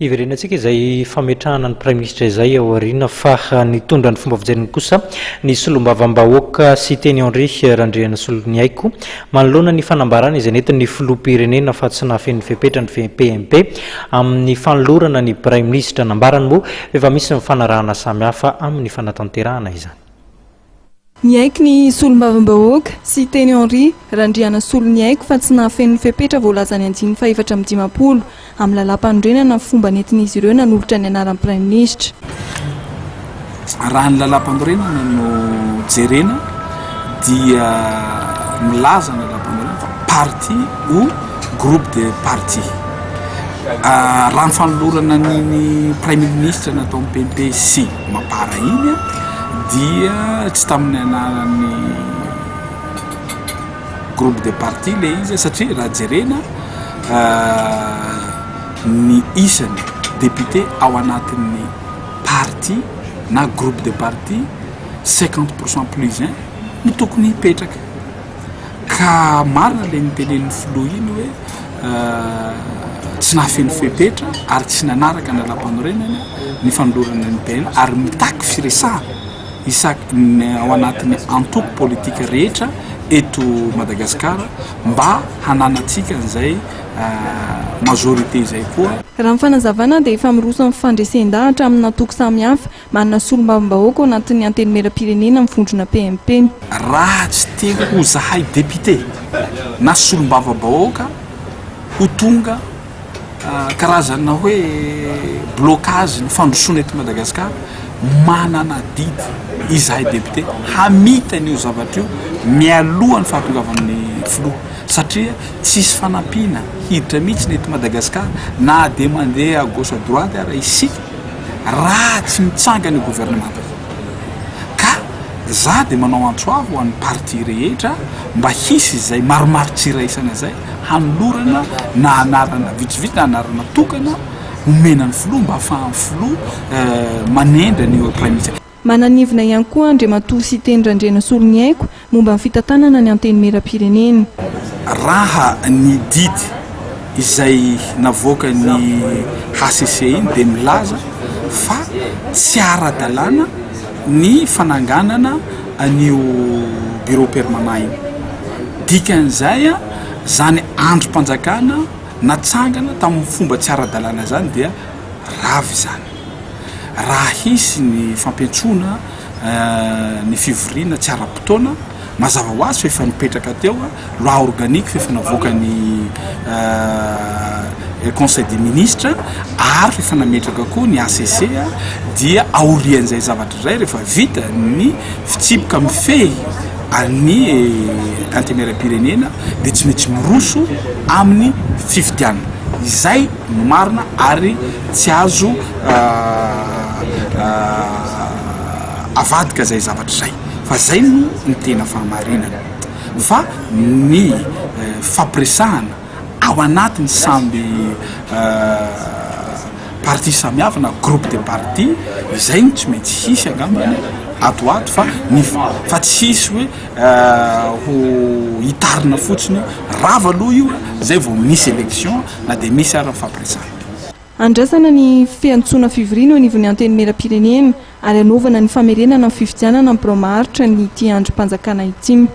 Hiverenantsika izay fametrahana ny Praiminisitra izay ao aoriana fa nitondra ny fomba fijeriny kosa ny solombavambahoaka Siteny Henri Randrianasoloniaiko manoloana ny fanambarana izay nentin'ny filoham-pirenena fa tsy nahafeno ny fepetra ny PMP amin'ny fanolorana ny Praiminisitra. Nambarany moa fa efa misy ny fanarahana samihafa amin'ny fanatanterahana izany. Niaiky ny solombavambahoaka, Siteny Henri Randrianasoloniaiko fa tsy nahafeno ny fepetra voalazan'ny andininy fahefatra amby 50 amin'ny lalàmpanorenana ny fomba nentin'izy ireo nanolotra ny anaran'ny praiminisitra. Raha ny lalàmpanorenana no jerena dia milaza ny lalàmpanorenana fa parti ou groupe de parti. Raha ny fanolorana an'iny praiminisitra nataon'ny PMP sy Mapar iny dia tsy tamin'ny anaran'ny groupe de parti le izy satria raha jerena ny isan'ny député ao anatin'ny parti na groupe de parti 50 pourcent plus un no tokony hipetraka. Ka marina le nitenenin'ny filoha iny hoe tsy nahafeno fepetra ary tsy nanaraka ny lalàmpanorenana ny fanolorana ny PN ary mitaky firesahana isaky ny ao anatin'ny antoko politika rehetra eto Madagasikara mba hananantsika an'izay majorité izay koa. Raha ny fanazavana dia efa miroso amin'ny fandresen-dahatra amina antoko samihafa Manana solombavambahoaka ao anatin'ny Antenimierampirenena ny vondrona PMP. Raha tsy te ho zahay député na solombavambahoaka ho tonga karazana hoe blocage ny fandrosoana eto Madagascar, manana adidy izahay député hamita an'io zavatra io mialoha ny fahatongavan'ny filoha satria tsisy fanampiana hiditra mihitsy ny eto Madagascar na dia mandeha à gauche à droite ara isika. raha tsy mitsangana io gouvernemanta io. Ka za dia manao antso avo ho an'ny parti rehetra mba hisy izay maromaro tsy iraisana izay hanolorana na anarana vitsivitsy na anarana tokana omena ny filoha mba ahafahan'ny filoha manendry an'io praiminisitra. Mananivona ihany koa Andriamatoa Siteny Randrianasoloniaiko momba ny fitantanana ny Antenimierampirenena. Raha ny didy izay navoakan'ny hcc iny dia milaza fa tsy ara-dalàna ny fananganana an'io bureau permanent iny. Dikan'izay, izany andrim-panjakana natsangana tamin'ny fomba tsy ara-dalàna izany dia rava izany. Raha hisy ny fampiantsoana ny fivoriana tsy ara-potoana, mazava ho azy fa efa nipetraka teo, loi organique fa efa navoakan'ny conseil des ministres ary fa efa nametraka koa ny HCC dia aorian'izay zavatra izay rehefa vita ny fitsipika mifehy an'ny antenimierampirenena dia tsy maintsy miroso amin'ny fifidianana. Izay no marina ary tsy azo avadika zay zavatra zay fa zay no ny tena fahamarinana fa ny fampiresahana ao anatiny samby parti samihafa na groupe de parti izay no tsy maintsy hisy angambany ato ho ato fa ny fa tsy hisy hoe ho hitarina fotsiny rava aloha io zay vao misy élection na dia misy ara ny fampiresahana. Andrasana ny fiantsoana fivoriana eo anivon'ny Antenimierampirenena ary hanaovana ny famerenana ny fifidianana ny birao maharitra ny ity andrim-panjakana ity.